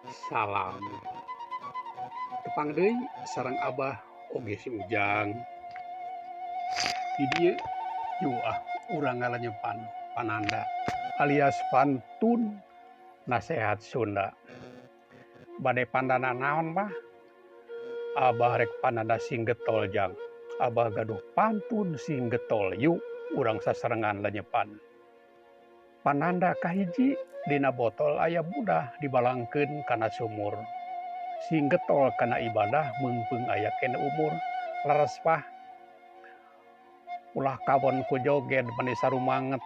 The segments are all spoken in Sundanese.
Salam. Tepang deui sareng Abah oge si Ujang. Di dieu yu ah urang ngalanyepan pananda alias pantun nasehat Sunda. Bade pandana naon bah? Abah rek pananda sing getol jang. Abah gaduh pantun sing getol yu urang sasarengan lenyepan. Pananda kahiji dina botol aya budah dibalangkeun kana sumur. Sing getol kana ibadah meungpeung aya keneh umur. Leres pah. Ulah kawon ku joged mani sarumanget.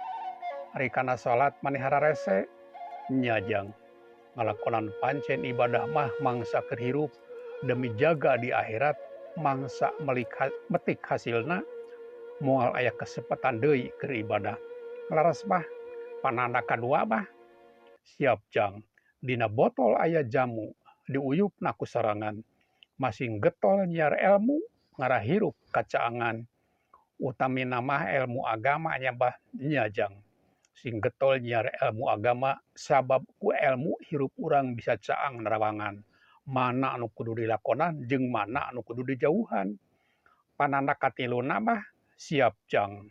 Ari kana salat mani hararese. Nya jang. Ngalakonan pancen ibadah mah mangsa keur hirup demi jaga di akhirat mangsa metik hasilna moal aya kesempatan deui keur ibadah. Laras bah, pananda kadua bah. Siap jang, dina botol aya jamu diuyupna ku sorangan. Masing getol nyiar elmu ngarah hirup kacaangan. Utamina mah elmu agama nya bah nya jang. Sing getol nyiar elmu agama sabab ku elmu hirup urang bisa caang narawangan mana anu kudu dilakonan jeung mana anu kudu dijauhan. Pananda katiluna mah siap jang.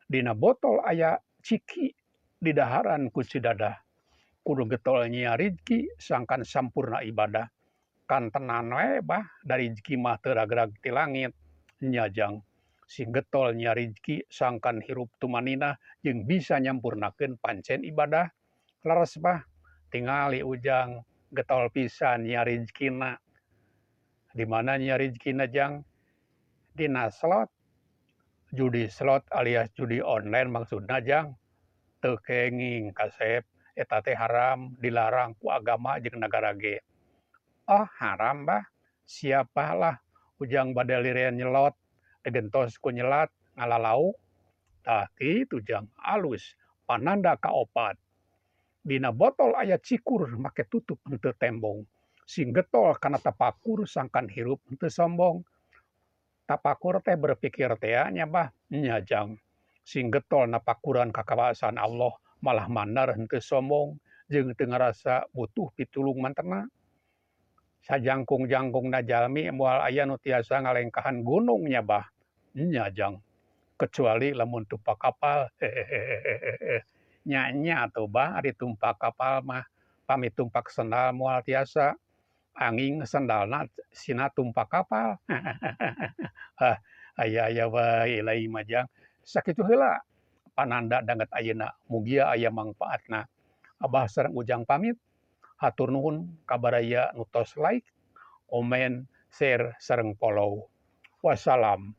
Dina botol aya ciki didaharan ku si dadah. Kudu getol nyiar rijki sangkan sampurna ibadah. Kantenan we bah da rijki mah teu ragrag ti langit. Nya jang. Sing getol nya rijki sangkan hirup tumaninah jeung bisa nyampurnakeun pancen ibadah. Leres bah. Tingali Ujang getol pisan nya rijkina. Di mana nya rijkina jang? Dina slot. Judi slot alias judi online maksudna jang. Teu kenging kasep, eta teh haram dilarang ku agama jeung nagara ge. Oh haram bah, siap bah lah Ujang bade liren nyelot, digentos ku nyelat ngalalauk. Tah kitu jang, alus pananda kaopat. Dina botol aya cikur make tutup henteu tembong. Sing getol kana tapakur sangkan hirup henteu sombong. Tapakur teh berpikir tea nya bah, nya jang. Sing getol napakuran ka kawasan Allah malah mandar henteu sombong jeung teu ngarasa butuh pitulung mantena. Sajangkung-jangkungna jalmi moal aya nu tiasa ngalengkahan gunung nya bah, nya jang. Kecuali lamun tumpak kapal hehehehehe. Nya nya atuh bah ari tumpak kapal mah, pami tumpak sendal moal tiasa. Anging sendalna sina tumpak kapal. Hah aya-aya wae lain mah jang. Sakitu heula pananda danget ayeuna mugia aya mangpaatna. Abah sareng Ujang pamit. Hatur nuhun ka baraya nu tos like, komen, share sareng follow. Wassalam.